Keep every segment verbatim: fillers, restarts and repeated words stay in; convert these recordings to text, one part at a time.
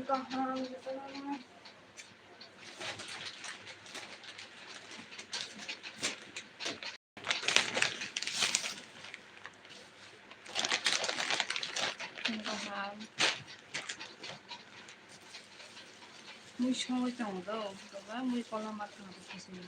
Kaham. Kaham. Mui songwi tongo do, baba mui kola ma thang thang.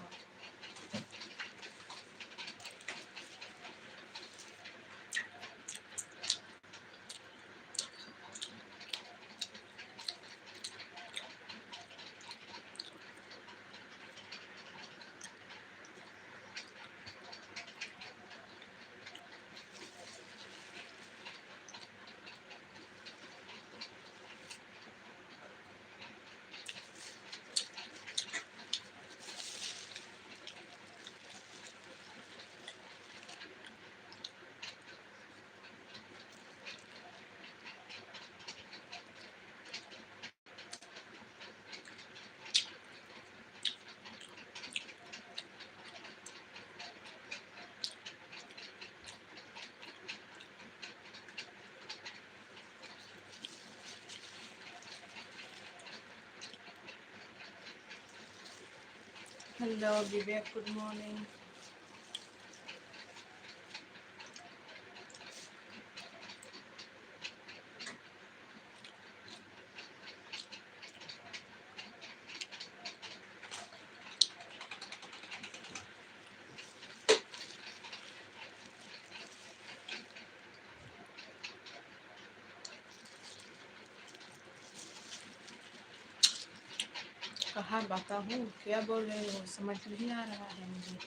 Hello, Vivek, good morning. कहाँ बताऊँ, क्या बोल रहे हो, समझ नहीं आ रहा है मुझे।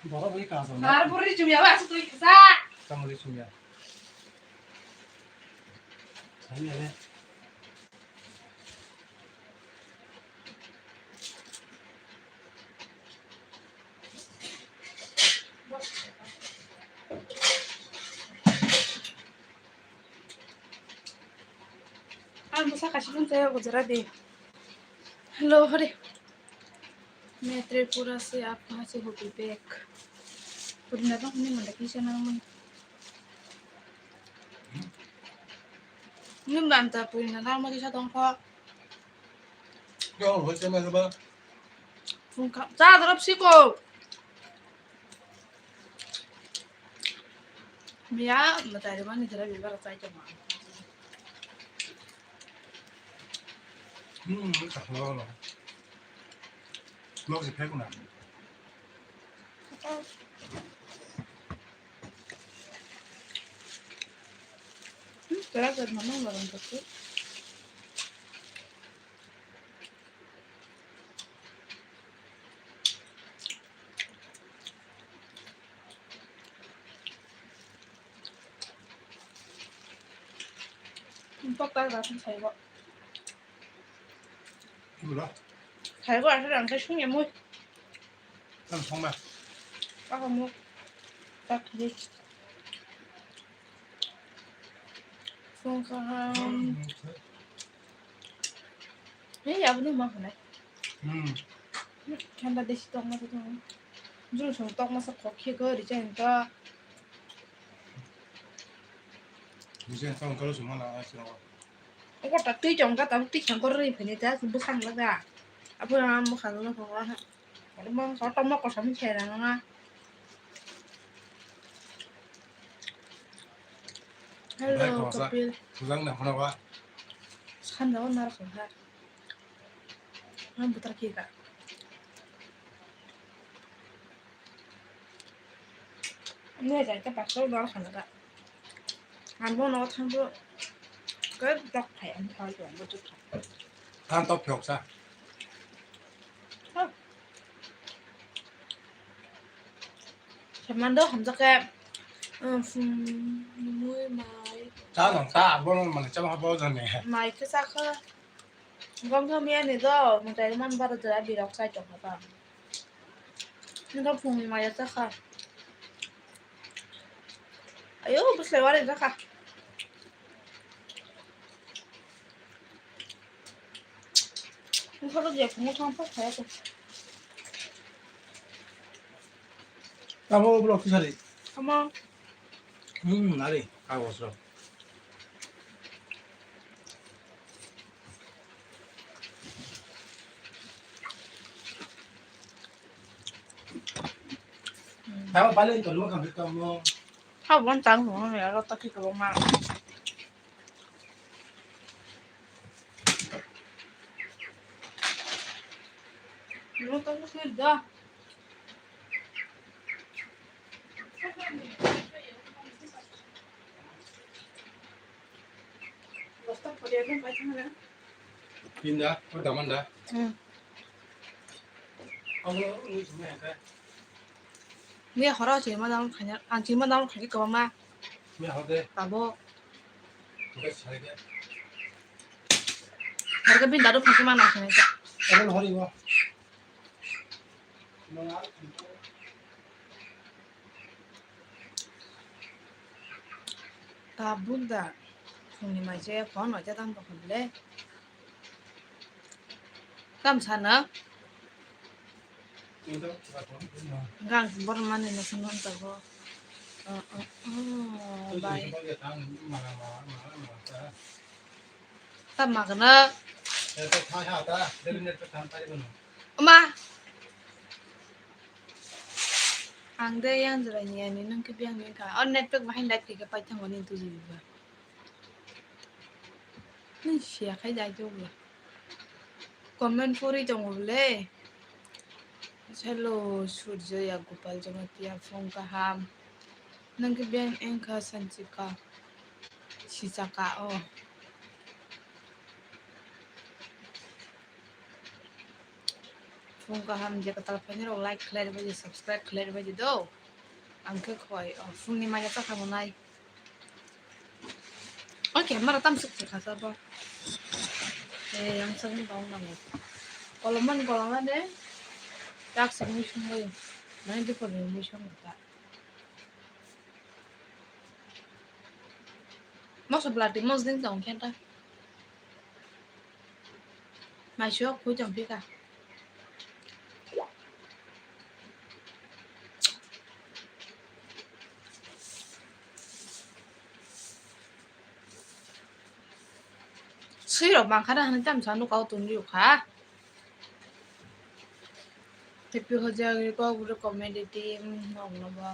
Borok bai kaso na. Ar buri chumya ba, asuk tui kisa. Tamo ri chumya. Sanya le. Ang bwsa kaisa phone tei o jora di. Hello, hore. मैं त्रिपुरा से, आप कहाँ से हो विवेक? Purina dong ni manda kisa nang man. Ni manda purina nang ma kisa dong kho. Yo, hoy se ma ba. Phone kha, cha dorop siko. Miya mwtai rwmani jora bibar chai tongma. Hmm, tak lo lo. Lok si phek na. Hmm, tera jar mama lo ron tak. Tok tak dak saibo. Ibu lo? Saibo asal ang khe sungya mui. Ang songma. Ako mo. Tak di. Sung kaham. Hei, aboni ma khanai. Hmm. Thanda desi tokma sa tong. Jul sung tokma sa khok khe go ri chen to. Ri chen tong kalo sung ma na ai sira. Ko ta twi chong ka ta twi chong ko ri phene ta bu sang la ga. Apo na mo khan na ko ha. Mo ko ta mo ko sam che ra na. Hello, Kapil. Tujang na phone ba. Sanda o nar kha. Ang butar ki ka. Ne jai ta pasal dal khana ka. Ang bo no thang bo. Ka tok khai ang thal bo bo tok khai. Ang tok phok sa. Ha. Samando hamjak ke. Mui mai. Cha nang ta bo no mane cha ba bo jane. Mai ke sa kha. Gom thom ya ni do, mutai man bar jora birok sai tong kha. Ni do phung ni maya cha kha. Ayo, bwslai wari ja kha. Ni photo je phung thang pa khaya ko. Tamo block sari. Tamo. Hmm, nari, kagos rok. Tamo balen to lo kang kamo. Ha bon tang mo ya ro ta ki ko ma. Lo ta ko sir da. Pinda, o damanda. Hmm. Abo, ui, sumai angka. Ni horo chima dam khanya, ang chima dam khanya kawama. Ni horo de. Tabo. Oke, sari de. Harga bin dadu phangki mana khanya. Abo hori bo. Ta bunda phungni mai je phone hoi jadam tong kha bile. Tam sana. Gang borok mani no phone hon tago. Oh, oh, oh, bai. Tamo kano. Oma. Ang de yang jora ni ani nang ke biang ni ka. O network bahai light ke pai thango ni tu jibi ba. Ni sia khai dai jo ba. Comment pori tongo le. Hello, Surjoya Gopal Jamatia, phone kaham. Nang ke biang engkha sanchika. Sisaka o. Phone kaham je katal phaini rok like khlai rwbaidi, subscribe khlai rwbaidi do. Ang khe khoi, o, phone ni maya ta khamu nai. O camera tam suk se khasa bo. E, yang sa ni bang nango. Kolomani kolomani. Tak sa mui sung bai. Nai di ko mui sung ta. Moso blood di mos din tong kenta. Mai sio khui tong phika. Sui rok bangkha da hwnwi tamo sa nukao tong rw kha. Happy Hojagri kok bwrwi comedy team nokno bo.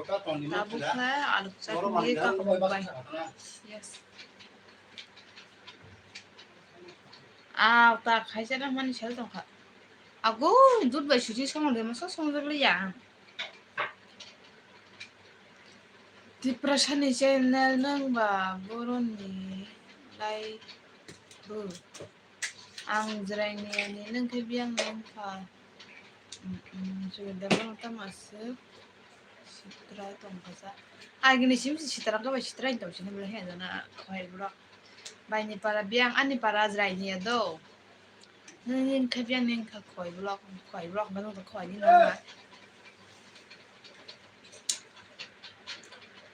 Tabuk khe alu kwchak mui kakung bai. Yes. Ah, ta khaisa na mani sel tongkha. Ago, dut bai suji songde masa songjak liya. Tiprasani channel nang ba boroni lai bo. Ang jwraini ani nang khe biyang nang kha. Mm, mm, chudar no tamo aswk sitra tong kha sa. Agini sim sitra kha bai sitra tong sini bole he jana khoi bro. Baini para biyang ani para jwraini ya do. Nini khe biyang nini kha khoi block, khoi block ba nung khoi ni nang ba.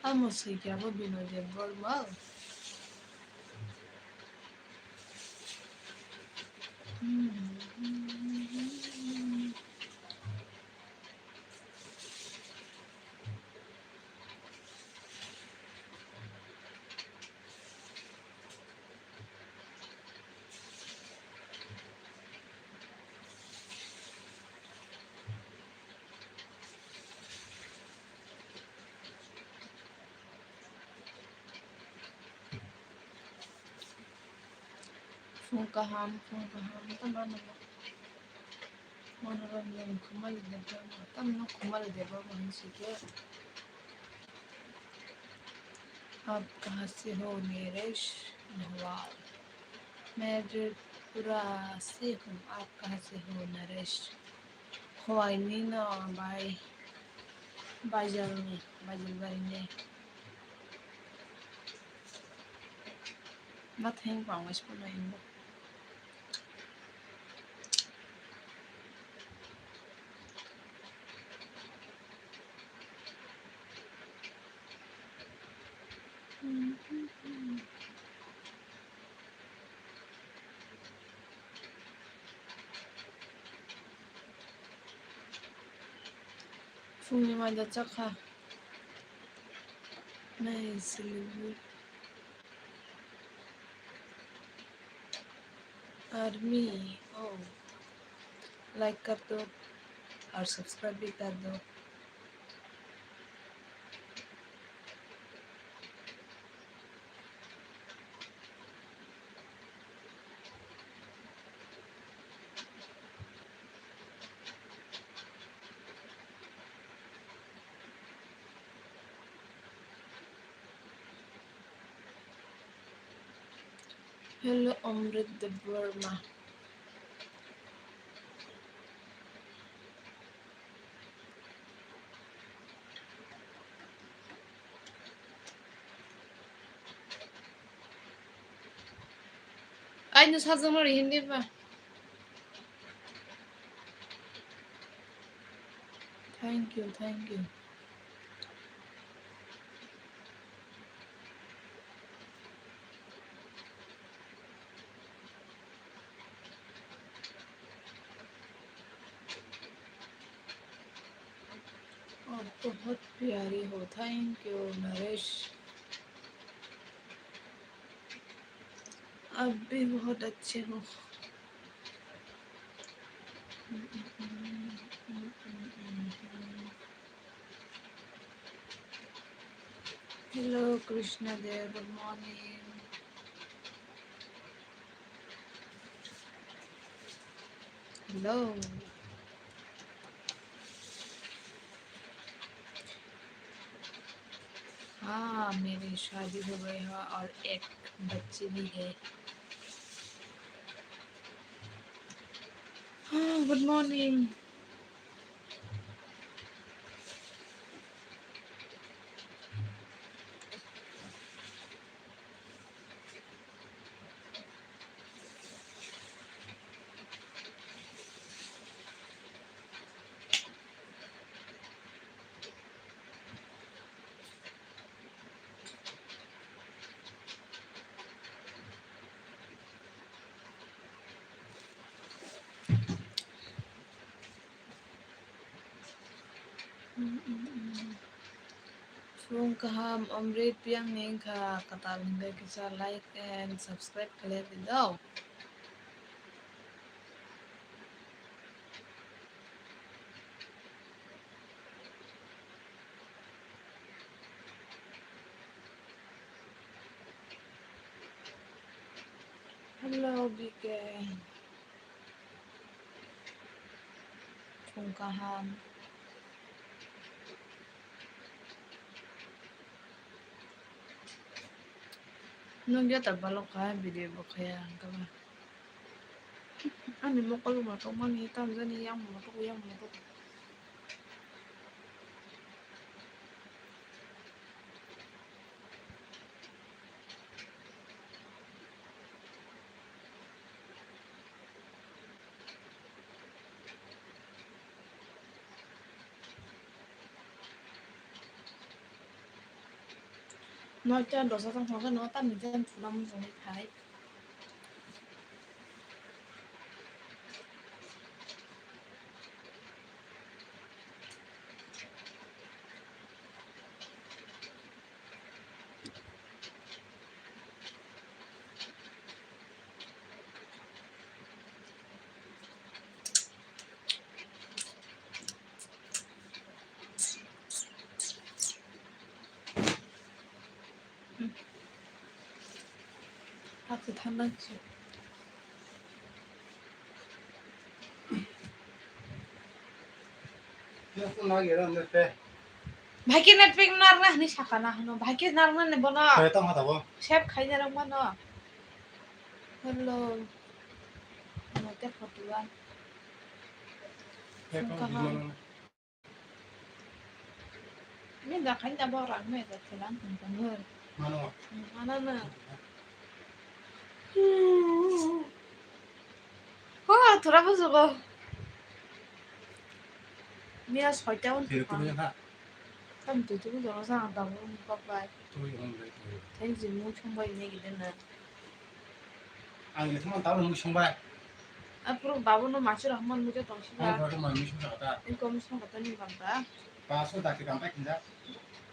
Amo sui kya bo Binoy Debbarma. Phung kaham, phung kaham, tamo nang. Manoranjan Khumali Debbarma, tamno Khumali Debbarma hinsi khe. आप कहाँ से हो नरेश नहवाल? मैं जयपुरा से हूँ, आप कहाँ से हो Naresh? Khowai ni no bai, Baijalni, Baijalbarini. Nothing wrong with Pune. Phungni mai da chakha. Nai silibu. Army, oh. Like kar do. Ar subscribe bhi kar do. Hello, Amrit Debbarma. Aino sajwknw ri Hindi ba. Thank you, thank you. आप बहुत प्यारी हो। Thank you, Naresh. आप भी बहुत अच्छे हो। Hello, Krishna there. Good morning. Hello. हाँ, मेरी शादी हो गई है और एक बच्ची भी है। हाँ, good morning. Phung kaham, Amrit Piang ni wngkha kwtal hwnkhe kisa like and subscribe khlai di do. Hello, B K. Phung kaham. Nugya ta balok kha video bo khaya hwnkhe ba. Ani mokol bo matok mani, tamo jani yang bo matok, yang bo matok. Noita dosa tong thangkhe no tamni jan phunam jani phai. Hakhe thangnang se. Bhai khe net pack narwkna hinwi sakha na hwno. Bhai khe narwkna ni bono. Save khaina rwkmano. Hello. Ano te photo a. Sungkha ha. Ni da khaina bo rang me da thelang tong tong. Mano. Mano na. Ho, thora bujugo. Miya soita on. Tam tu tu do sa da bo bak bai. Thank you, mu chungbai ne gidena. Ang ni thumang talo mui songbai. Apro babu no machi rahman mui tong siba. Ang babu no mui songsa kata. Ang kom song kata ni bangta. Paso dati kam pai kinda.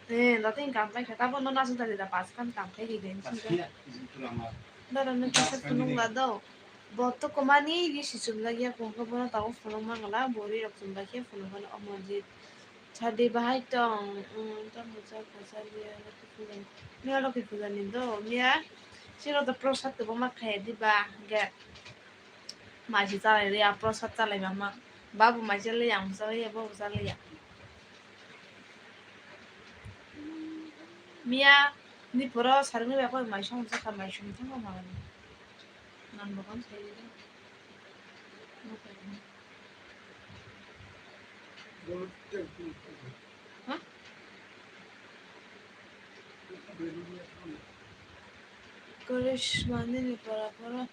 Eh, dati kam pai kata bo no nasu dati da pas kan kam kai di den. Pas kinda, itu lama. Dara no kasa tunung la do. Bo to komani di si chum lagi ya kong ko bono tao phone mangala bori rok chum lagi phone bono omojit. Chadi bahai tong, um, tamo chak pasal dia lagi puja. Miya lagi puja ni do, miya. Sino to prosad to boma kaya di ba, ge. Maji chalai ria, prosad chalai mama. Babu maji chalai yang, chalai ya, babu chalai ya. Miya, ni poro sarmi ba koi mai song sa ka mai song thang ma. Nan bo kan sai de. Ha? Karishma nini para para.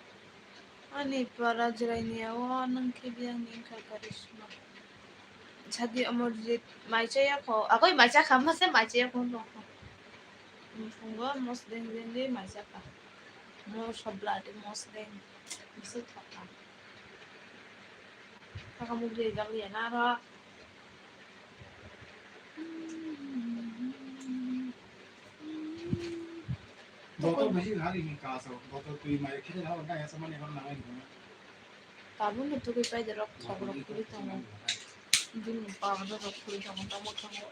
Ani para jwraini o nwng khe biyang ni wngkha Karishma. Sadi Amarjit mai chaya kho. Agoi mai chakha, mase mai chaya kho no. Phungo mosdeng deng de mai chakha. Mo sobladi mosdeng. Bisu thaka. Thaka muk de jagli na ro. Botol besi hari ni kaso, botol twi mai khede ha na ya samani hor na ngai ni. Tabuk no tugui pai de rok thok rok khuri tongo. Bini pa rok khuri tongo, tamo tongo.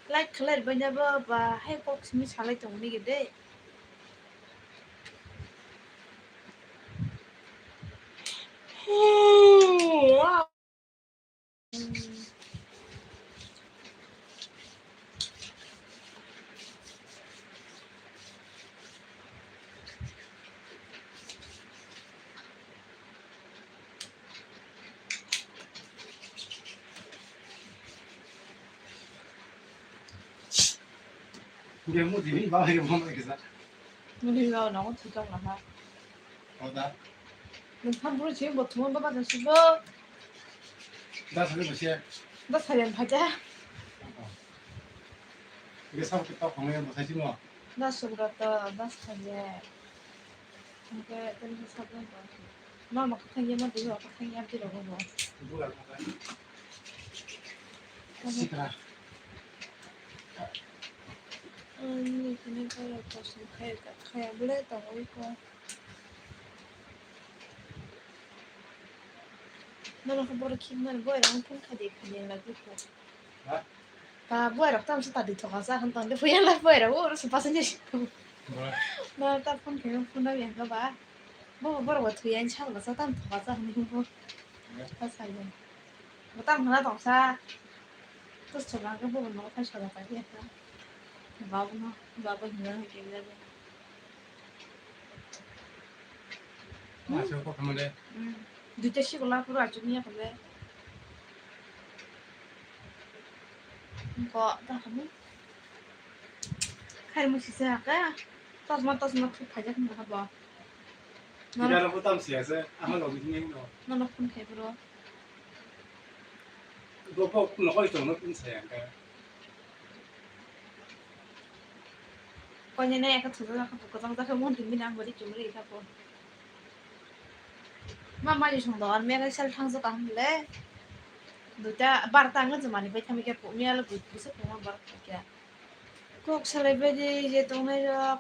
Like khlai bai na ba, ba hai kok simi salai tong ni de. Dia mau diri bawa ke mau ke sa. Muni bawa nongo thikang laha. Oda. Nung tham bro sih buat semua bapak dan semua. Das hari masih. Das hari yang baca. Biasa kita pengen bahasa Cina. Das sudah tuh, das hari. Hingke tei bwsa bwrwi bo mama kwthang ya, ma twi o kwthang ya, twi rogo bo. Sikra. Ani hwnwi borok kosom khai, khai bwle tongwi kho. Nono khe borok khibmani boirok phone khai di, khai di, lagwi kho. Ha? Ba, buai rok tamo sa tadi thoka sa hwn tong de, phuya la buai rok, oro se passenger seat. Ba. Ba, ta phone khe phone rok yang ba. Bo, borok bo thuya ni sal ba sa tamo thoka sa hwn bo. Ba. Ta sa ya. Bo tamo hwn tong sa. Tus thoka ke bo no khai sa ba ta ya. Ba bo no, ba bo hwn ke ya. Ma se ko khamale. Hmm. Duita si gola pura achuk niya khamale. Ko ta khamu. Khai mu sisa ka. Tasma, tasma thu phajak na ba. Ida ro tam siya se. Ama lo ni no. No no phone khai bro. Bo ko no ko to no pin saya ka. Konyana eka thujakha, kwchang jakha, mon timi nang bari chumri kha po. Ma mai song do, ar mera sel thang jakha hwnle. Duita barta ang jemani bai thami khe po, miya le buisa po ma bar kha kya. Kok salai bai di je tongnai rok.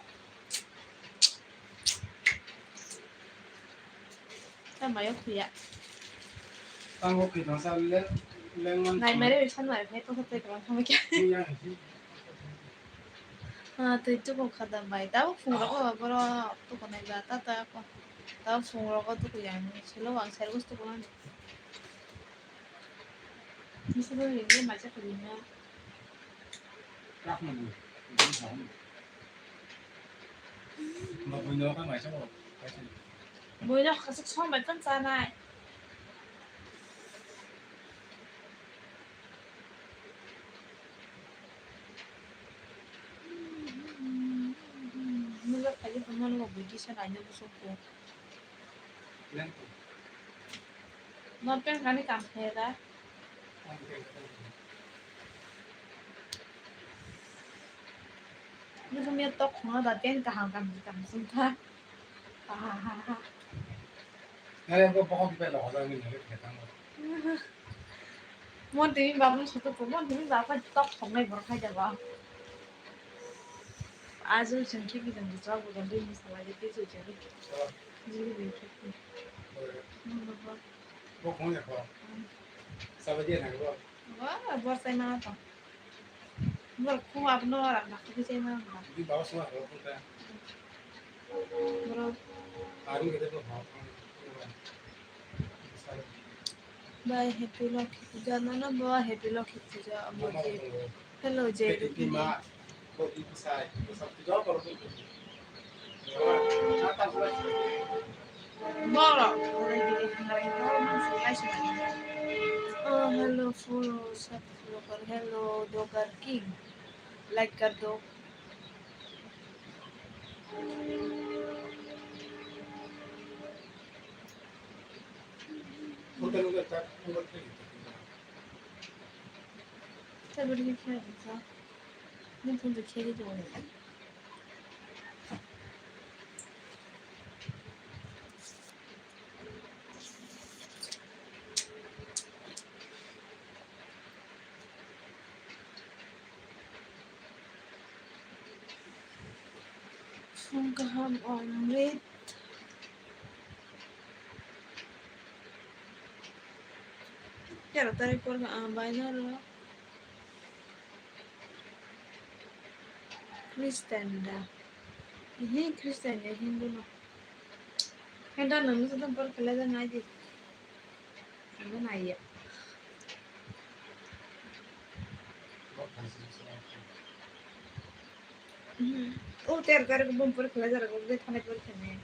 Tamo yok ya. Tango khe tong sa le, lengman. Nai mare bai san mare phai tong sa tei tong sa kya. Iya, iya. Ah, twi tuku kha da bai. Tabo phungrok o borok tuku nai ba ta ta ko. Tabo phungrok o tuku yang ni. Selo wang service tuku nani. Misa bo ring le macha kha ring na. Krak mani. Ba bui no ka macha ko. Bui no ka sik som bai kan sa nai. Nungkha khaidi phano nungkha buji se naina bwswk bo. Norpen kani kam khe da. Nungkha miya tok khona da ten kaham kam kam sungkha. Ha ha ha ha. Nare ko bohok bai lo hoda ni nare khe tang. Mon timi babun soto ko, mon timi baba tok songnai borok hai jaba. Ajo sengki bidang di chok bidang di musalai di pisu jari. Jili di chok. Bo khong ya ko. Sabaji na ko. Wa, bor sai ma to. Bor khum abno rak rak di sai ma. Di bawa suma ko ta. Bro. Ari ke to ha. Bye, happy Lokhi Puja. Nono bo happy Lokhi Puja. Amo je. Hello, je. Happy ma. Oh, hello, follow, sub follower, hello, Dogar King. Like kar do. Hotel, hotel, hotel. Tablet khe khe rwkha. Nini phone bai khe khe tongo. Phone kaham Omrit. Tero tarik por kha, ah, bainaro. Christian da. Ihi Christian ya Hindu no. Hindu no musu tam por khala da nai di. Hindu nai ya. Mhm. O tero tarik bom por khala da ko de thane por thane.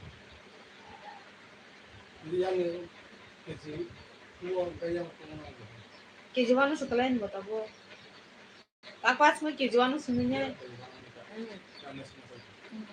Yang keji, yang keji. Keji wano setelah ini buat apa? Apa semua keji wano semuanya. Hmm. Hmm.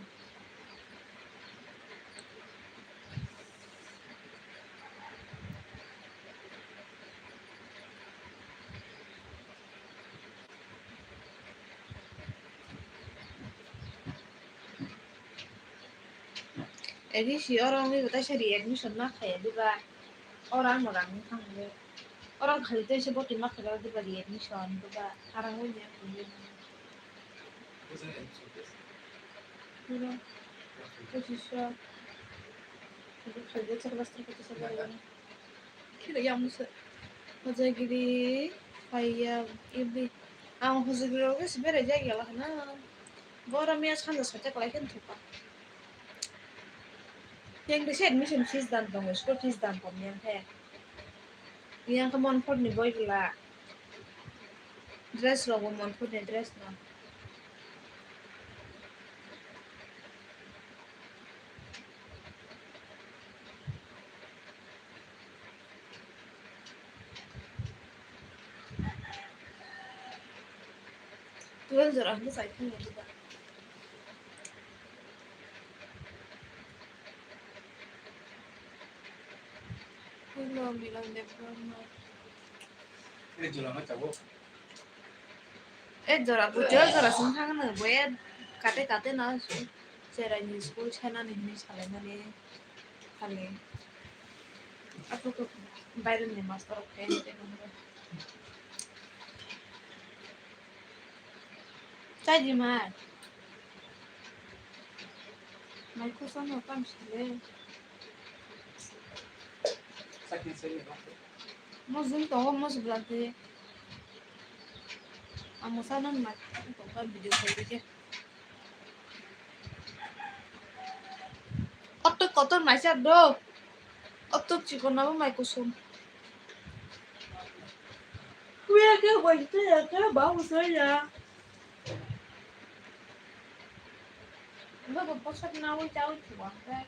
Egi si oro wngwi bo taisa readmission ma khaiya diba? Oro ang rang wngkha hwnwi. Oro ang khali taisa boti ma khaijak diba readmission diba? Arang wngya hwnwi. Pura. Pochisho. Khali taisa class three pochisho. Khira yang musa. Hojagiri, phaiya, ibi. Ang hojagiri rogo se berai jagya lahana. Bora miya sanja soita kalai khe thukha. Yang dise admission fees dan tongo, school fees dan tong yang khe. Yang khe Montfort ni boi bwla. Dress rogo Montfort ni dress no. Twelve jora hwnwi chai phano diba? Hello, Milan Debbarma. Ei jora ma chabo. Ei jora, bo jora jora song thangno, bo e kate kate na su. Cherai ni school chana ni hwnwi salaimani. Khali. Apo ko baireni master rok khe. Chai di mai. Mai kusa no kam sile. Mo jung tongo mo subrate. Amo sana mai tongo video khaide. Oto kotor mai sa do. Oto chikon abo mai kusum. Kuya ke wajte ya ke ba usaya. Bo bo posat na wi ta wi tuwa ke.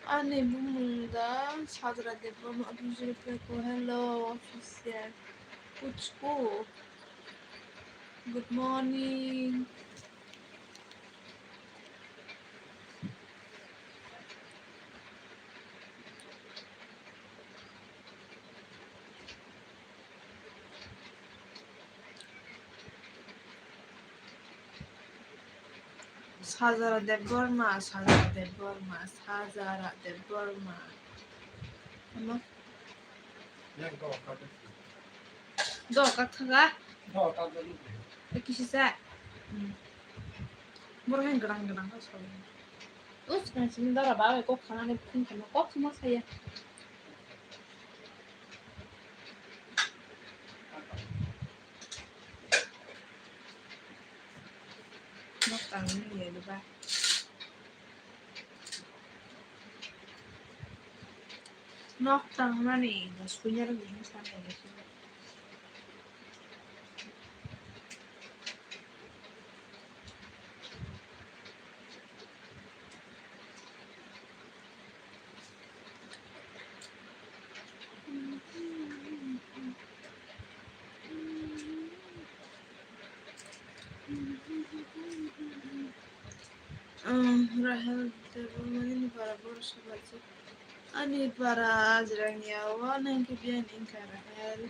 Ani bumung da Sajra Debbarma official peko. Hello, official. Kuchku. Good morning. Sajara Debbarma, Sajara Debbarma, Sajara Debbarma. Ano? Yang kau kata. Do kak thaga? Do kak dulu. Kisi sa? Hmm. Borok yang gerang gerang kau sa. Us kan sini dara bawa kok khana ni pun khana kok semua saya. Nok tangni ya diba? Nok tangmani dos punya rok ni sar hai. Rahel Debbarmani ni bara borok sumajak. Ani bara ajrang ya o nang khe biyani wngkha Rahel.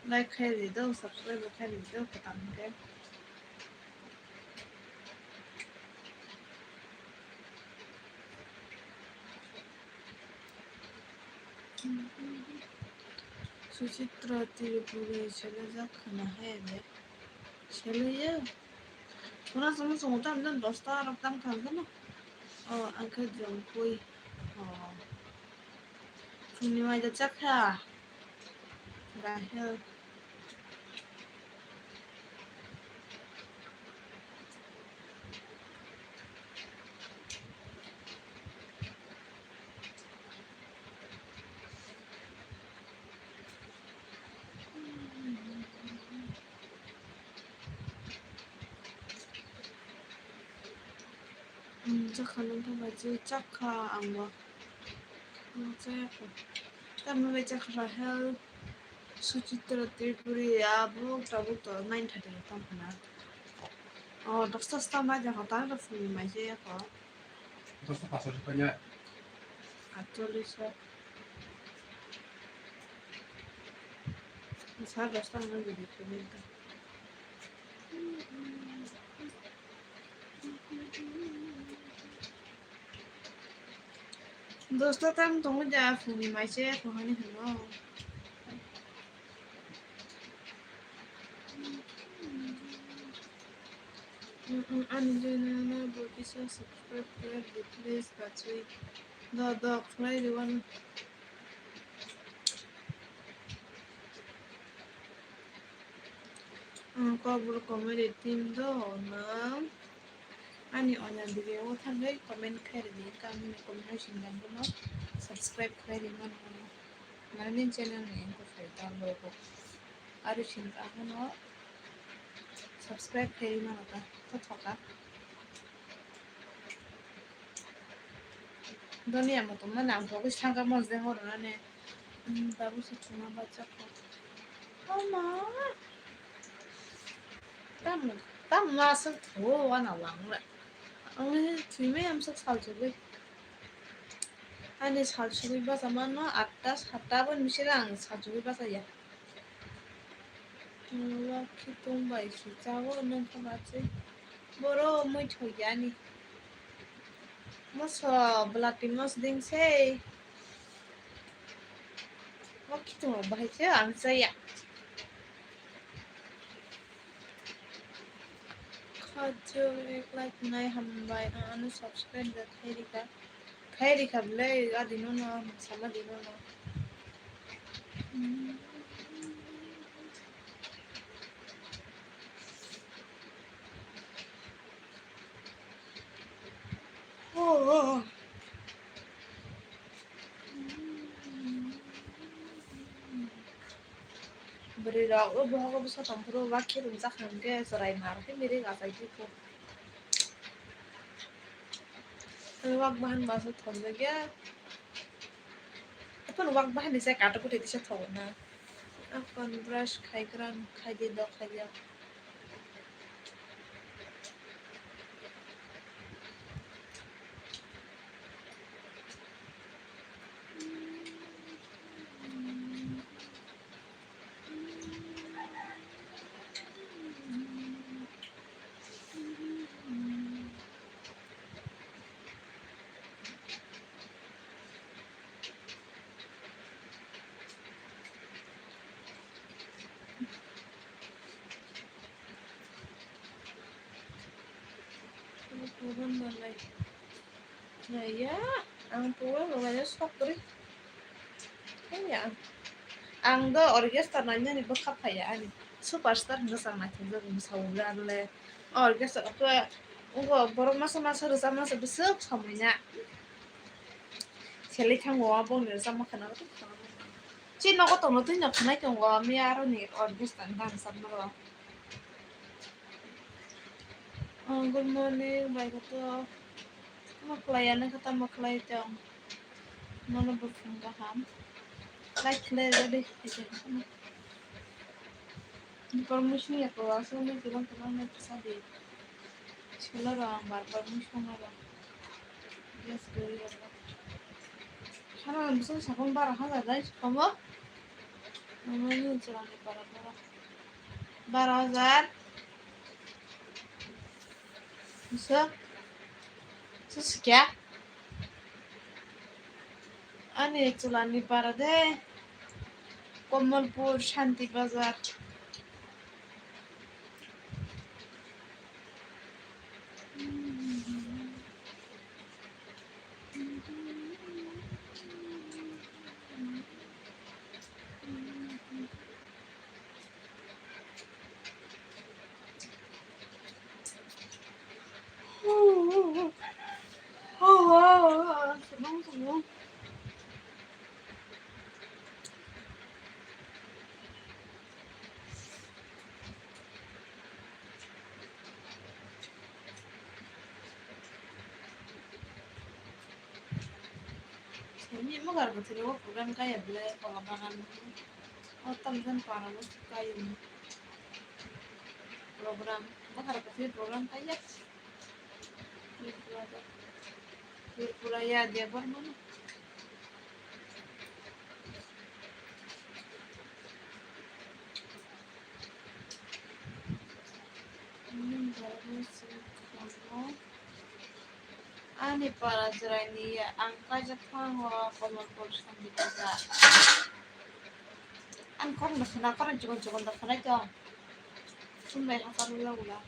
Like khai di do, subscribe khai di do, kwtal hwnkhe. Suchitra Tripuri selejak khna hai de. Seleye. Khuna chwng chwng tam dan dosta rok tam kha no. O, ang khe jongpui. O. Phungni mai da chakha. Rahel. Chakha nang thangbai chakha ang bo. Chayakho. Tamni bai chakha Rahel, Suchitra Tripuri, abo tabuk to nine thirty tam khna. O, dosta sta mai ja hota da phungni mai chayakho. Dosta paso rupiah. Atchollish. Sa dosta nang gidi payment. Dosta tam tongo ja phungni mai se phungani hino. Ani channel no bo kisa subscribe khlai di please bachwi. Do do khlai di wano. Ang kok bwrw comedy team do nang ani onya video o thangwi comment khai rwdi, wngkha ang nini comment no singkha bono subscribe khlai rwmani mano. Mane nini channel ni wngkha khai tamo rwgo aro singkha bono subscribe khai rwmano ta thothoka. Doni amo tongma nang thogwi sangka mojde horo nane. Babu se thuma bachakha. Oma. Tam tam ma aswk tho wana wangla. Ang thwimai amswk salchugwi. Ani salchugwi basa mano atta satta boni bising ang salchugwi basa ya. Wakhi tong bai si chago nang kha bachwi. Boro mui thoi yani. Moso bwlati mos ding sei. Wakhi tong bahai se ang chaya. Khajo ek like nai hambai ano subscribe da khai rika. Khai rikha bwle, a dino no, sama dino no. Oh, oh, oh. Bwrwi rok o bohogo bwsa tongphuru, wakhi rwjak hwnkhe chwrai mar khe mirik achai di kho. Wak bahan baso thokjak ya. Apan wak bahan ni sai katok kutui tisa thogo na. Apan brush khai kran khai di dok khai di. Naiya, ang puwa logaiya sokri. Naiya, ang do orchestra nainani bwkha phaiya ani. Superstar hwnwi chang naithokjak bwsa o le. Orchestra khe Abo borok masa masa rwchapma se bwswk somoi na. Selai thango, aboni rwchapma khwna. Chini nogo tongna twi no khwnai tongo, miya aroni or bwskango ganchapma rw. Oh, good morning, bai koto. Tamo khlai ya, nokha tamo khlai tong? Nono buphang kaham. Like khlai ready. Permission ya ko, asal ni bilang bilang na bisa di. Sekolah orang bar permission orang. Yes, gari orang. Sana langsung sakon bar hajar dai, kamu? Namanya jalan di para para. Baro hajar. Bisa? Sesekia? Ani chulani para de. Komolpur, Shanti Bazar. Simi mogar bwthwrwi o program kaiya bwle kola bagan. O tamjani para o kaiyung program. Mogar bwthwrwi program kaiya. Tripura ya Debbarma no. Ani para jwraini ang kaijak thango Kamalpur Shanti Bazar. Ang khorang da khna, khorang chikon chikon da khna tong. Sumbai hakar ula ula.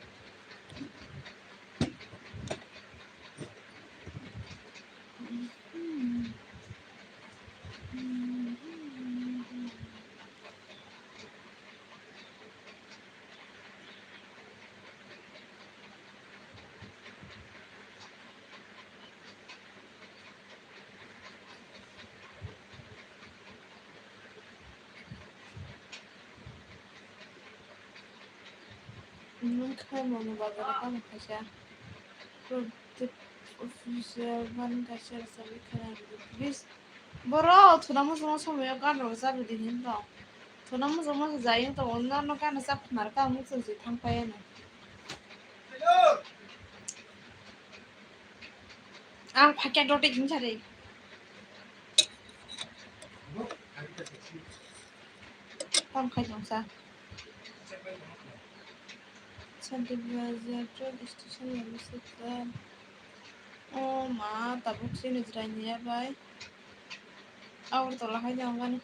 Nwng khe mano bazaro tamo khaisa. Pradip official ban kaisa rwchapwi khna rwdi, please. Boro thuna muchungma somoyo gan rok chabi di hin tong. Thuna muchungma se jai wng tongo, nono gan rwchap khna rwkha ang muchung se thang pai ano. Ang phakya dote hinsari. Tam khai tong sa. Shanti Bazar train station yang bisa kan. Oh ma, tabuk sini jrainya bai. Agartala hai jangani.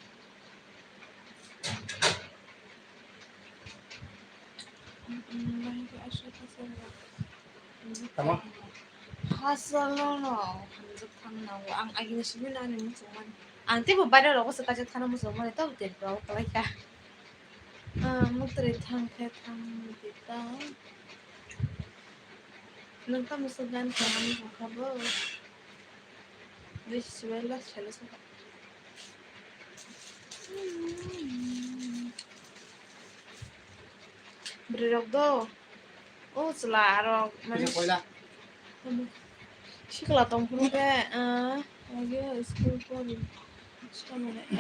Tamo? Hasalono hamjak thang nango. Ang agini simi nani muchungmani. Ang teibo baire rogo se kaisa thana muchungmani, tabo tel rok kwlai kha. Ah, mutri thang khe thang di ta. Nwng tamo se gan kha nani kha bo. Bisi sibai la selo sokha. Bwrwi rok do. O chwla rok mane sikla tong phuru khe, ah, agi school pori.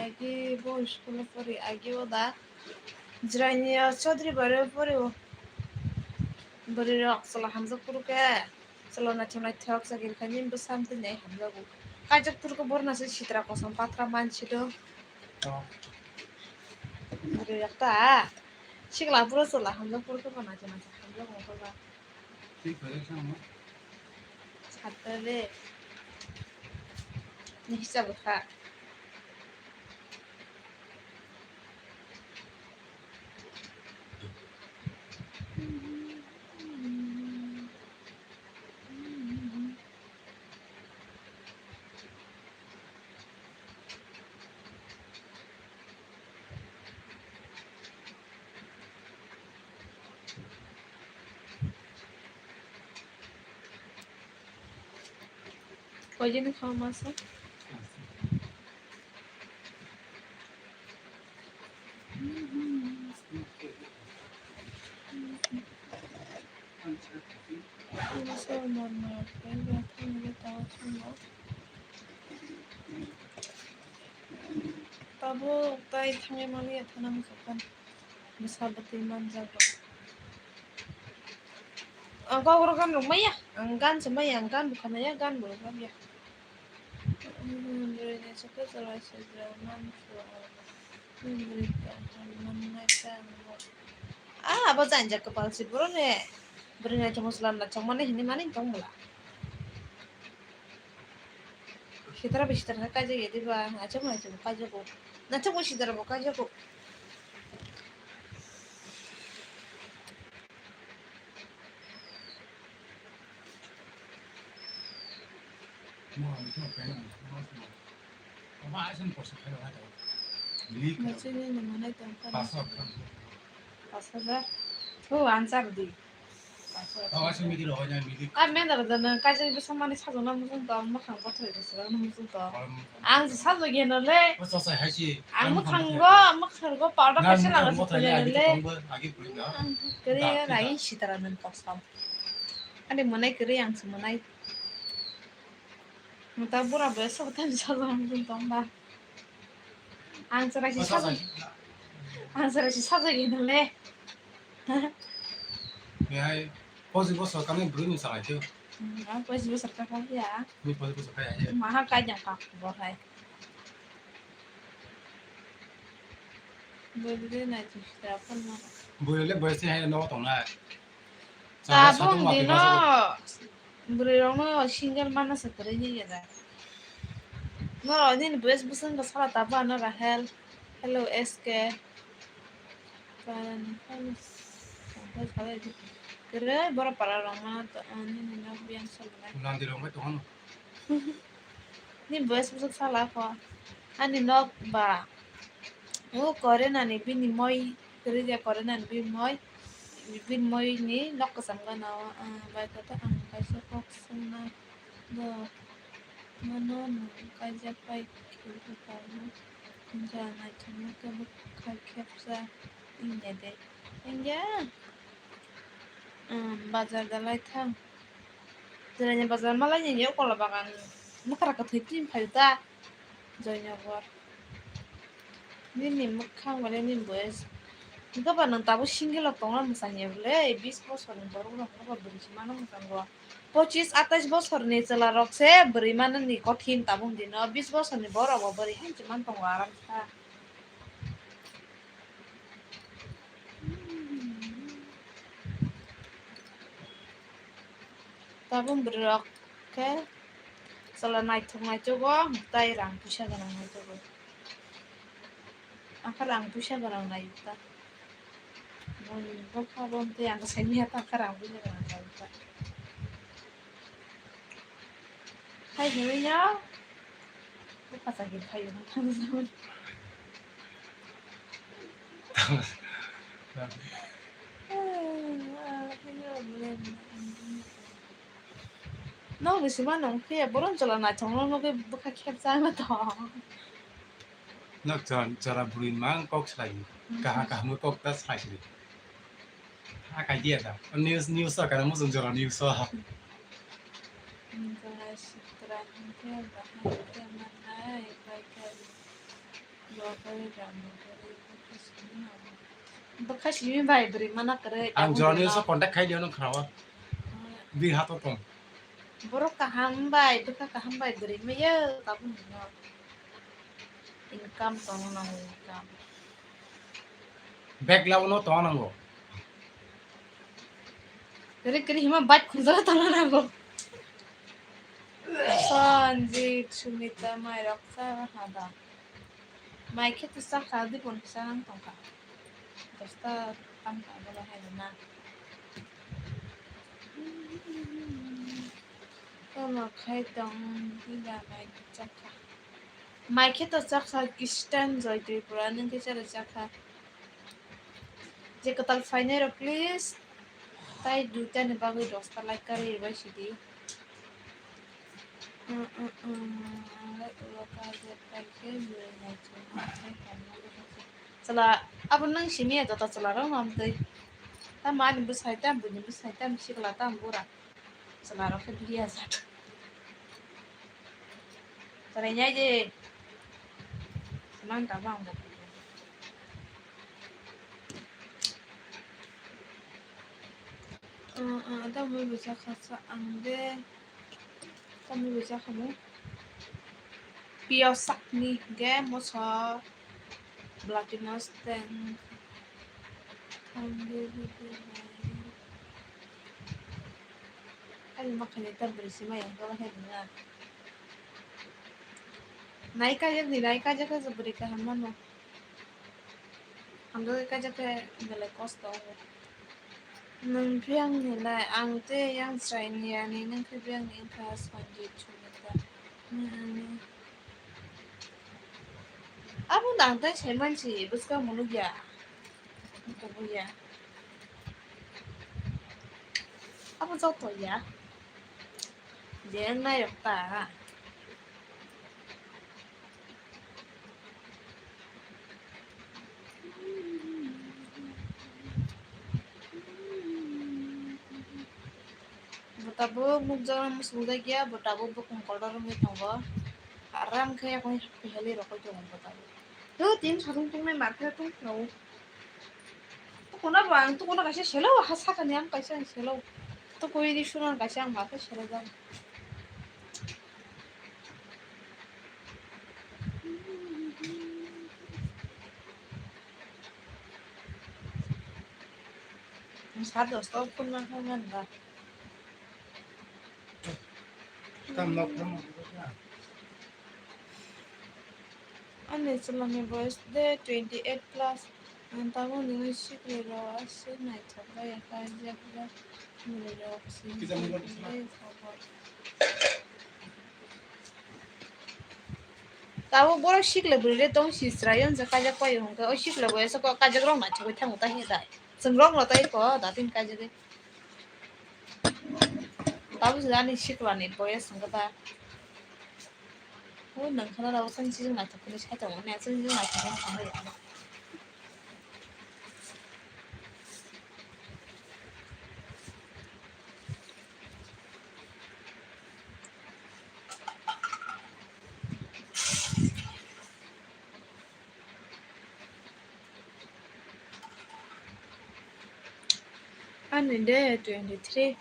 Agi bo school pori, agi o da. Jwraini o Chaudhary Bari o pori o. Bwrwi rok chwla hamjak phuru khe. Chwla naithok naithok chakiri khainai bwsa twi nai hamjago. Kaijak turko borna se sitra kosom patra mansi do. Oh. Bwrwi rok ta. Sikla phuru chwla hamjak phuru khe bo naithok naithok hamjago wngkha ba. Saturday. Ni hisab kha. Koi jini kha masa. Masa normal, koi jini kha masa. Tabuk tai thangwi maliya thana muchukkan. Bwsa bwtwi manjago. Ang kok rok gan rok maya. Ang gan se maya, ang gan bo khanaya, gan bo rok ya. Bwrwi ni chukhe chwlai swijra manphu. Bwrwi kaham mannai ta ang bo. Ah, abo janja kwpal si boro ne. Bwrwi naithok mosla nachok mani hinwi mani tong bwla. Sitara bai sitara khe kaijak ya diba? Achuk bo achuk bo kaijak o. Nachuk bo sitara bo kaijak o. Machine ni manai tong kha. Pas hajar. Oh, answer di. Awa se midi rohoi na midi. Ka mendar da na ka jeng bisa mani sajona mujung to, ang makhang bothor de sura mujung to. Ang sajok yeno le. O sasa hai si. Ang makhang go, makhang go powder kaisa langa bothor le agi le. Kere rai sitara nang kosam. Ani monai kere ang se monai. Muta bura boyas o tani sajona mujung to ba. Ang chwrai si sajak. Ang chwrai si sajak inole. Nihai pochi bosor kami bwrwi ni salai teo. Hmm, ang pochi bosor ka kha ya. Ni pochi bosor kha ya. Maha kai jang ka bo hai. Bwrwi nai tu sita pon ma. Bwrwi le bwrwi si hai no tongnai. Tabung dino bwrwi rokno single mana se kwrwi ni ya da. Norok nini bwswk bwswk wngkha sala tabuk ano Rahel. Hello S K. Kwrwi borok para rok mano to, nini nok biyang sal. Nandi rok bai tongo. Ni bwswk bwswk sala kho. Ani nok ba. O Korea ni bini moi, kwrwi de Korea ni bini moi, bini moi ni nok kwcham gana o, ah, bai khe to ang kaisa kok swngna bo, mano nwng kaijak pai khe bo tabuk wngya naithokma khe bwkha khepsa wngya de, wngya, um, bazar dalai thang, Jwraini bazar malai ni Kola Bagan mwkhra kwthwi twi phai ta. Joynagar. Nini mwkhang bale nini boyes. Hwnkhe ba nwng tabuk single rok tongna mwchang ya bwle? Bis bosor ni borok rok hwnkhe ba bwrwi se mano mwchang rw. Pochis atais bosor ni chwla rok se bwrwi mano ni kothin tabuk dino. Bis bosor ni borok bo bwrwi hinwi se man tongo aram sa. Tabuk bwrwi rok khe chwla naithok naithok o, tai rang puisa gwnang naithok o. Ang khe rang puisa gwnang nai ta. Boni bwkha bo tei ang khe sai manya ta, ang khe rang puisa gwnang nai ta. Hai hinwi no bwkha chakri phaio. Nokni sima nong phiya borom chwla naithok no nugwi bwkha khepjak no tong. Nok chwla, chwla bwrwi mang kok slai. Kaha kaham kok ta slai slai. Ha kai dia da. News, news sa kana mujung jora news sa. Jora sitra hingke bahai hingke manai bai kai. Bwkha simi bai bwrwi mana kwrwi. Ang jora news sa contact khai dia no khrawa. Bi hato tong. Borok kaham bai, bwkha kaham bai bwrwi maya tabuk no. Income tong nang income. Bag labo no tong nango. Kiri kiri hima bat khunjala tong nango. Sanjit, Sumita, mai rok sa hada. Mai khe to chakha, dipon kisa nang tongkha. Dosta tam kha, bola hai na. Tamo khai tong, dida mai khe chakha. Mai khe to chakha, Christian Joy Tripura, nwng khe chara chakha. Je kwtal phainai rok, please. Tai duita ni bagwi dosta like kari rwbai sidi. Chwla, abo nwng simi ya joto chwla rok no amtwi. Tamo ani bwsai tam, buini bwsai tam, sikla tam bura. Chwla rok khe biya jat. Chwla nyai je. Swnam ka bang bo. Ah, ah, tamo bwsa khasa ang de. Tamo bwsa khamu. Pio sakni ge moso. Platinum stand. Ani makhani ta bwrwi se maya hwnba khe rwna. Nai kajak ni, nai kajak khe bwrwi kaham mano. Hamjagwi kajak khe belai kosto wngo. Nwng phiyang ni lai, ang tei yang chwrai ni ani, nwng khe biyang ni wngkha Sanjit Sumitra. Nwng ani. Abo dang tei saimansi bwskang munukya. Kubui ya. Abo joto ya. Je wng nairok ta. Bo tabuk nukjaknai muchungjakya, bo tabuk bukung kotor wngwi tongo. Aram khe yakung helai rokoi tongo bo tabuk. Tei tini satung tungnai market tong phano. Tukuna bo ang tukuna kaisa selo, ha sakani ang kaisa ang selo. Tukui di sunan kaisa ang market selo jang. Sa dos to phone ma phone man ba. Ani chwlani boyes de twenty eight plus. Ang tabuk nini sikri rok aswk naithok bai kha, jak jak bwrwi rok si. Tabuk borok sikla bwrwi le tong si chwrai o, hwnjak kajak pai hwnkhe o sikla boyes o kajak rok naithok bai thango ta hwnwi dai. Chwng rok no tai ko da tin kajagwi. Tabuk se ani sikla ni boyes hwnkhe ta. O nang khana rok chwng si naithok khe sai tongmani, chwng si naithok khe tongmani. Ani de twenty three.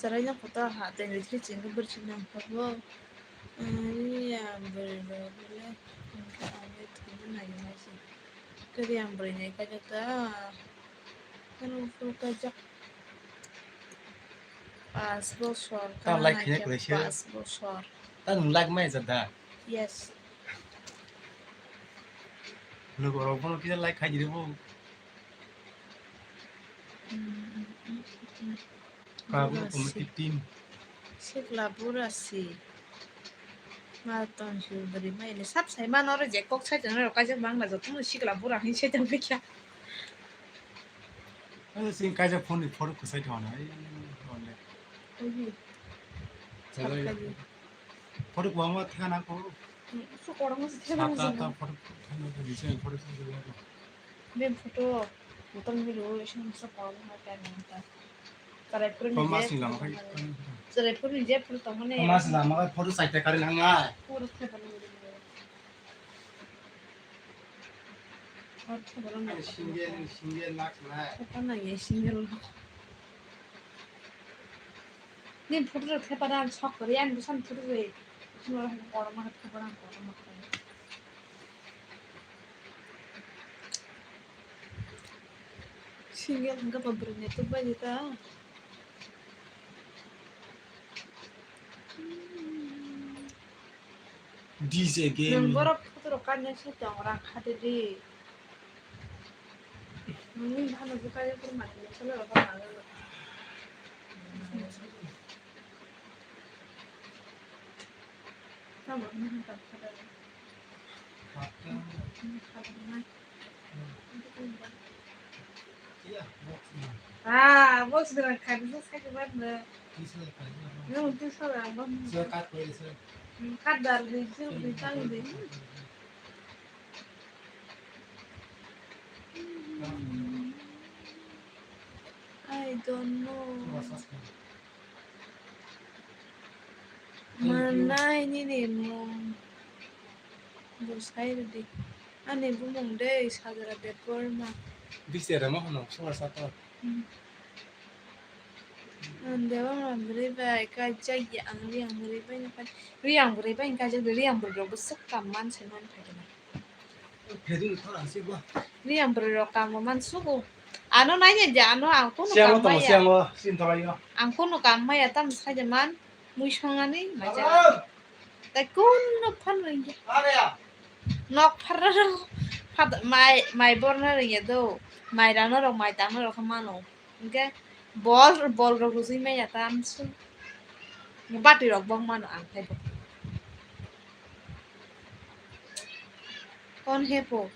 Chwraino photo ha tei rikhe chini bwrwi nangkukgo. Ani ya bwrwi rok le hwnkhe ang le thwina naiwi naisi. Kwrwi ang bwrwi nai kajak ta. Ano phuru kajak. Paanch bochor. Ta like khaiya kwrwi se. Paanch bochor. Ta nwng like mai jada? Yes. Logo rok bono kisa like khai di bo. Ka bo committee team. Sikla bura si. Ma ton su bari mai ni sab sai mano re je kok sai jana rok kaisa mangna joto sikla bura hin sai tong kya. Ani sing kaisa phone ni photo khosai thana. Ai, phone le. Ohi. Chalai. Photo kwbangma thana ko. Su kormo se thana. Sata ta photo thana ko, bising photo thana ko. Be photo, butang ni lo, isang sa kormo ha kya nang ta. Karai photo ni je. Thomas ni lama kai. Karai photo ni je photo tong ne. Thomas lama kai photo sai ta kari nang ai. Photo thana ko. Single, single nak na. Apa na ye single. Ni photo rok thepa da sok kori, ani bwsani photo rok. Sino rok korma khe thepa da korma khe. Single hwnkhe bo bwrwini tuk bai di ta. D J game. Nwng borok photo rok kainwi se tong rang kha de di. Nwng bhano je kaiya phuru mani mosolo rok bhano. Tamo hwnwi hwn tong kha de. Ah, box gwnang kha, bisa sakhe bar no. Nwng tisa da, box. Kat dar di, sil di, tang di. I don't know. Manai nini mung. Bo sai rwdi. Ani bumung de Sajra Debbarma. Bisi rema hono, sor sato. Hmm. Ang Debbarma bwrwi bai kaijak ya, ang Riyang bwrwi bai no kai. Riyang bwrwi bai kaijak de, Riyang bwrwi rok bwswk kam man se man phaikhe na. Riyang bwrwi rok kamo man sugo. Ano naina je ano ang kunu Siyango kam tongo, maya. Siyango, sini thalaio. Ang kunu kam maya tam saja man. Mui songani maja. Tei kunu phan rwngya. Nok pharna rw-, phat-, mai, mai borna rwngya do. Mai rano rok, mai tangna rok khe mano. Hwnkhe bol, bol rok rwjui maya tam su. Bati rok bong mano ang tei bo. Kon hepo.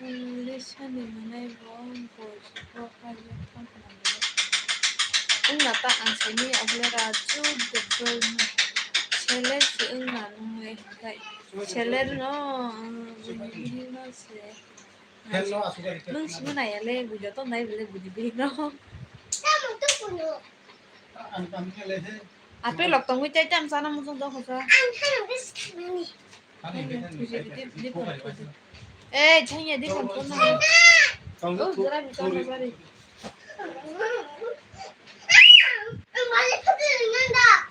Lisani manai bo boisu bo kaijakma kwnamwi. Wngna ta ang saimanya obolera chuk de borno. Seler se wngna nungle hinkhai. Seler no, bini bihik no se. Nwng simi naiya le, bujo to nai bile bini bihik no. Apel rok tongwi tei tam sana muchung tong kha. Eh, chhanya di phone phone na. Oh, jora bi tong na jari.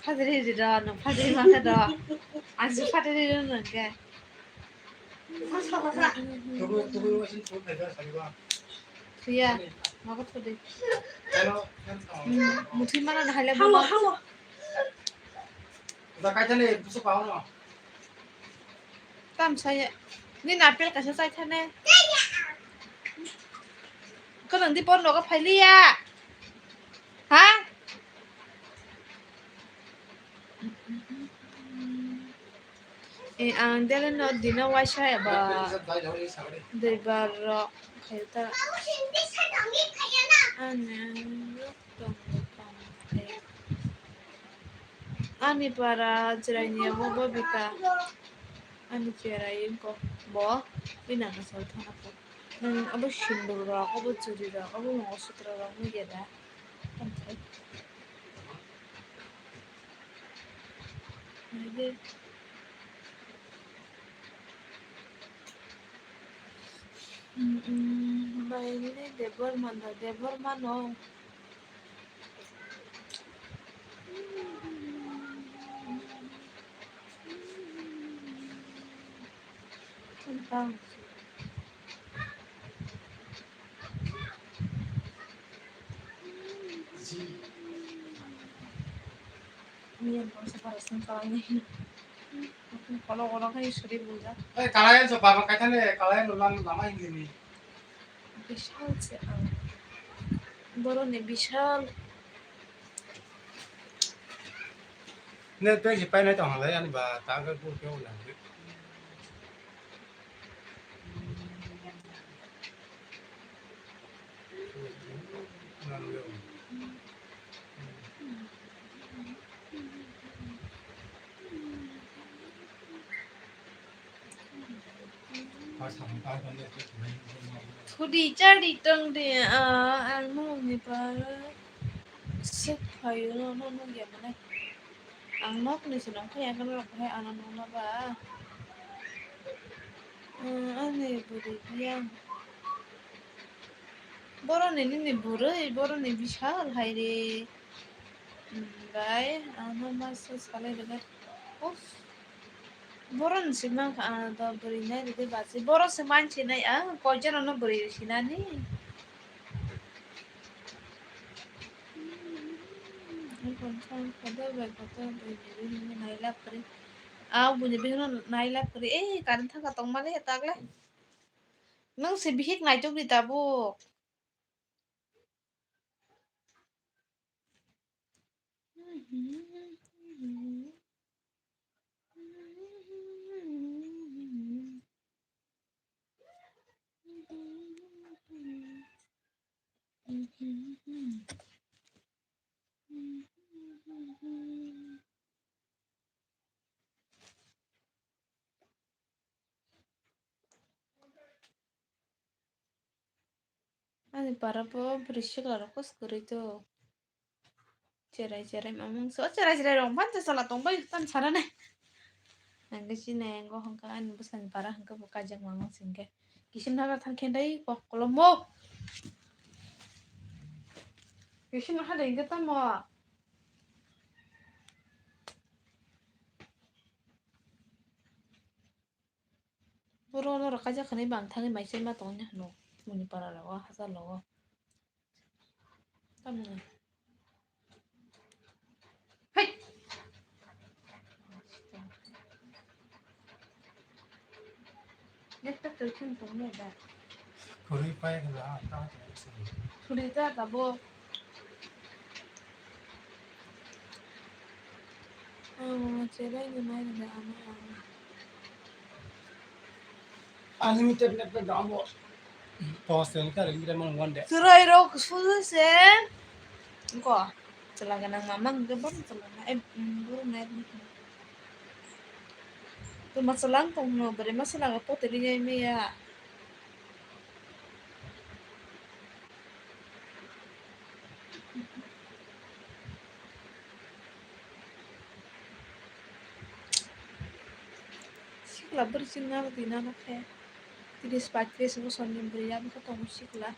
Phadri ri do, no phadri ma kha do. Aji phadri ri no ke. Suya, mago thudi. Muthi mana na haile. Hawa, hawa. Da kai thani, busu pa hono. Tam saya. Ni napil kaisa chai thani. Kono di pon rogo phailiya. Ha? Eh, ang dele no dino waisa eba dui bar rok khayo ta. Ani tong tong khe. Ani para chwraini abo Bobita. Ani cherai wngkok bo. Bini nang sal thana kok. Nwng abo sindur rok, abo churi rok, abo mongolsutra rok nugya da. Tamo khai. Naidi. Mm, mm, bai nini Debbarma no, Debbarma no. Tang. Miyan bangsa para sung kalai nai. Kolo kolo khai suri buljak. Eh, kalai so baba kaitane kalai no lam lama hingini. Bishal se ang. Boroni bishal. Ne pek si painai tong halai ani ba ta ga gu ke wala. Thudi chadi tong de, ah, ang nokni paro sep phaio no, no, nukya mane. Ang nokni se nongkha ya, ang nokno ba. Ah, ani bwrwi biyang. Boroni nini bwrwi, boroni bishal hai re. Hmm, bai, ano masa salai rwgwi. Uff. Borok ni si mankha, ah, do bwrwi nai rwdi basi. Borok se mansi nai, ah, koichano no bwrwi sinani. Kotor bai kotor bini bihikno nai lab kwrwi. Ah, bini bihikno nai lab kwrwi. Ei, current thangkha tongmani he tagle. Nwng se bihik naitok di tabuk. Ani para bo bwrwi sikla rok kos kwrwi to. Cherai cherai mamung so, cherai cherai rok phan chwla tong bai tan sana nai. Ang khe chini ang go hwnkha ani bwsani para hwnkhe bo kajak mamung singkhe. Kisim naga thang khe dai kok kolom mo. Kisim ha dai hwnkhe tamo. Boro norok kaijak hinwi bang thangwi mai se ma tongwi hwno muni para rogo hachal rogo. Tamni. Hai. Nekta twi khwng tong ya da. Khurui pai khwla, ta khwla. Khurui ta tabuk. Oh, cherai ni mai ni ama. Unlimited net pe damo. Pos ten ka ring man one day. Cherai rok susu se. Ko. Chwla gwnang mama hwnkhe bono chwla na, eh, mm, bono nai. Tuma chwla wng tongno, bwrwi ma chwla khe pote rinai maya. Sikla bwrwi chwng nano twi nano khe. Tris paitris bosor ni bwrwi abo khe tongo sikla.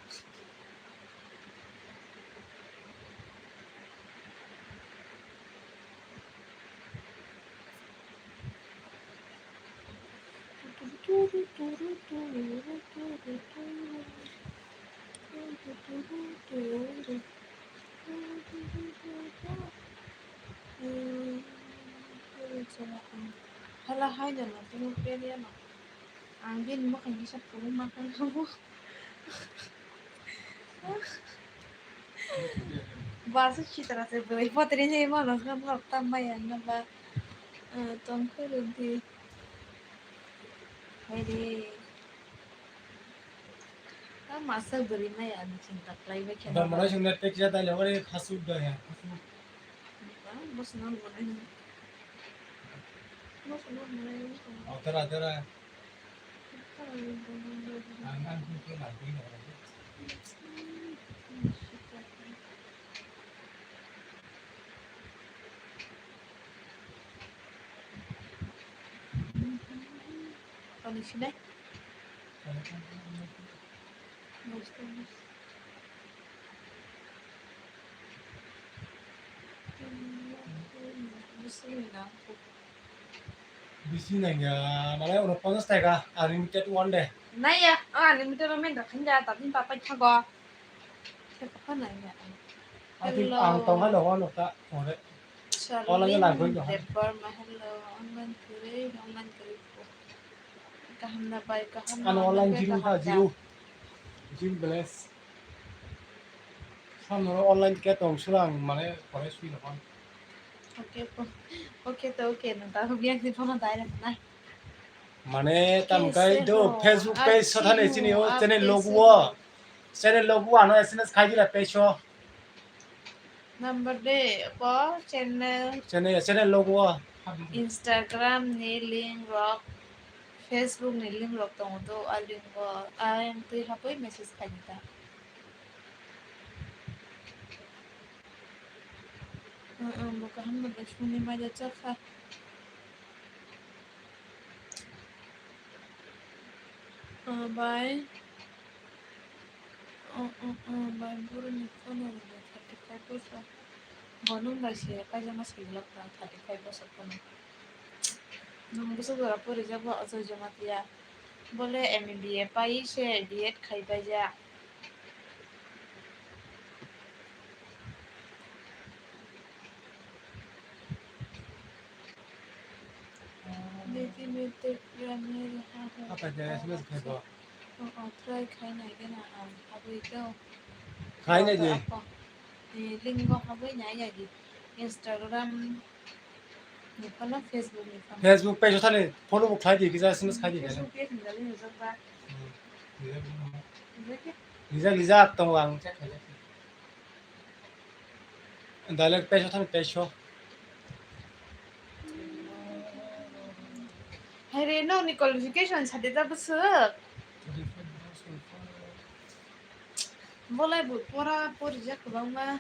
Hala hai jana tini peri ano. Ang bini mwkhang kisa phuru ma kha kamo. Bwswk sitra se bwrwi phatri se mano kha norok tam maya wngna ba, eh, tong khe rwdi. Hai re. Ta masa bwrwi maya ani chinta khlai bai khe. Da manai sung net pek ya dai le ore khasuk da ya. Khasuk. Bosna manai. Bosna manai. Otara, otara. Bisi nangya, mane uno ponchas taka, unlimited one day. Naiya, o unlimited o main rakha ya, tadin papa thago. Khe kha naiya. Ati hello. Ang tongha no wano ta, ore. Charlene Ola nge langkoi do. Debbarma, hello. Online kore, online kore. Kaham na bai, kaham na. Ano online khe zero kaham ta, da. Zero. Zero balance. Samno online khe tong sura ang mane pore sui no. Okay, po-, okay to okay no, ta biang ni phone direct na. Mane tam kai do Facebook page sa thane chini o channel logo o. Channel logo ano S M S khai dila page o. Number de ko channel. Channel, channel logo o. Instagram ni link rok, Facebook ni link rok tongo do, a link o, a yang twi hapoi message khai dita. Ang, ang bo kaham no bai songni mai da chakha. Ah, bai. Oh, oh, oh, bai, buru ni phone no thirty five bosor. Bo nung bai se kaijama se lok thirty five bosor phone. Nwng bwswk jora porijak bo Ajoy Jamatia? Bole M A B A pai se B Ed khai paijak. Didi Mete Primary Apa dia S M S khai bo? Oh, oh, try khai nai gana ang habwi to. Khai nai di. Apa? Di link bo habwi nai ya di. Instagram ni phano, Facebook ni phano. Facebook page thani follow bo khai di, kisa S M S khai di. Facebook page ni jali nujak ba. Hmm. Nujak, nujak. Nujak, nujak tong ang check khai. Direct page thani page. Hai re, no ni qualification sadi da bwswk? Bolai bo pora porijak kwbangma.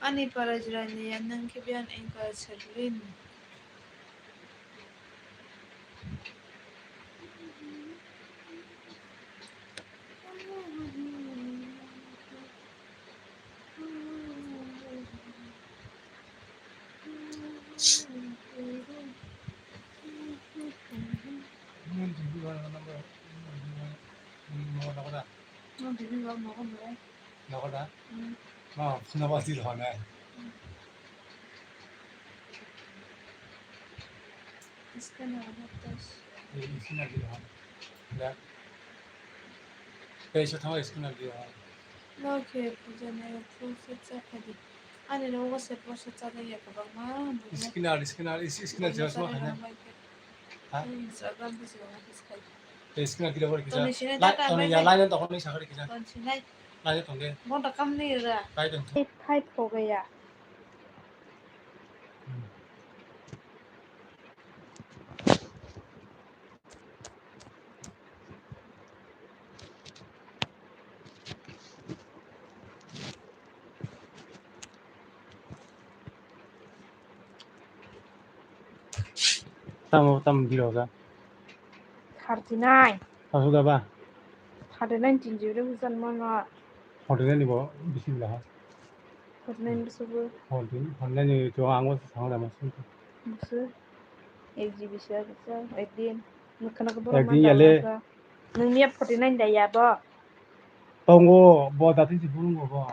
Ani para jirani ya nang khe biyan engkar serlin. Nogo da? Hmm. Ma phone ba dil hone. Hmm. Scanner haptas. Ei, scanner dil hon. Da. Page thang scanner dil hon. No khe puja ne process cha khadi. Ani nogo se process cha da ya kwbangma. Scanner, scanner, is-, scanner jora sma khana. Ha? Instagram bisa office khai. Te screen kira bor kisa. Toni sini lai, data toni mai ya, dai. Lai tong ni sakari kisa. Toni sini. Lai tong de. Bonta kam ni ra. Lai tong. Five ho gaya. Hmm. Tamo, tamo bilo ga? Thirty nine. Asuk ga ba? Thirty nine tin jibri hujan mano. Forty nine ni bo bisi bila ha? Forty nine bisi bo. Forty, forty nine ni to ang bo sang da ma sung. Bisi. Ek G B sa, sa, ek din. Nukha nukha borok ekdin ma yale. Tangka. Nung niya forty nine da ya bo? Tongo, bo dati si phungo bo.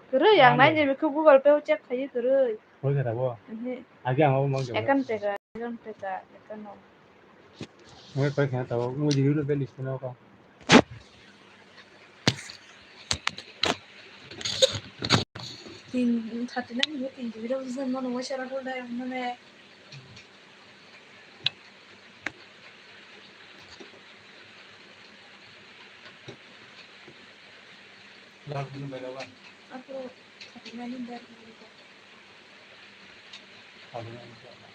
Kwrwi, ang nai je bikhu Google Pay o check khayi kwrwi. Hoi khe bo? Mhm. Agi ang abo mang jabo. Account pay ka, account pay ka, account no. Hoi koi khe tabo, mo jiri lo beli sino ko. Tin, thirty nine ni tin jibri rok bisi mano waisa rok dai mane. Lal bini bai rok ba? Ako thirty nine ni bai rok. Thirty nine ni bai rok.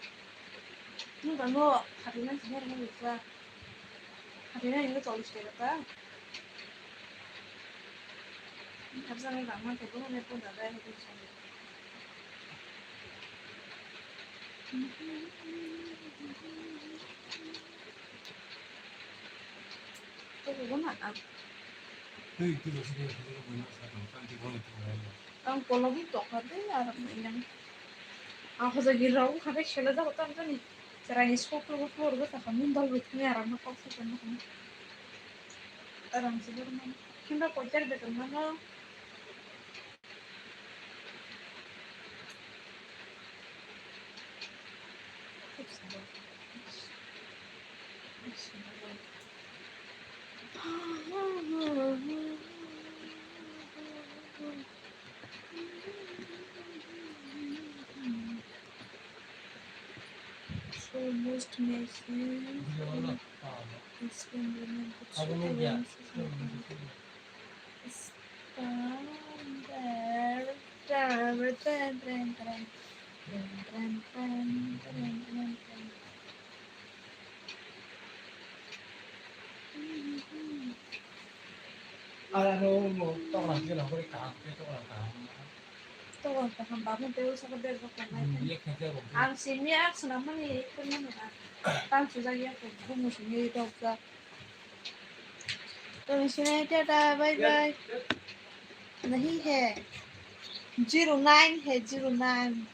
Nung tamo thirty nine ni bai rok. Thirty nine ni cholish taka ta. Ang kologwi tokha tei aram nang. Ang hoja girao kha khe sele jago tamo jani. Chwraini sokro bo por bo sakha mundol bai thangwi aram no kok se tongma kha. Aram se borok mano. Himba koitar beton mano. So most message. Tokla kaham, babu tei usako bag rok tongnai. Hmm, ye khe khe rok. Ang simi ak swnam mani, ekdom mani na. Tam sujak ya, bumu simi tokjak. Toni sinai, tata, bye bye. Nahi hai. Zero nine hai, zero nine.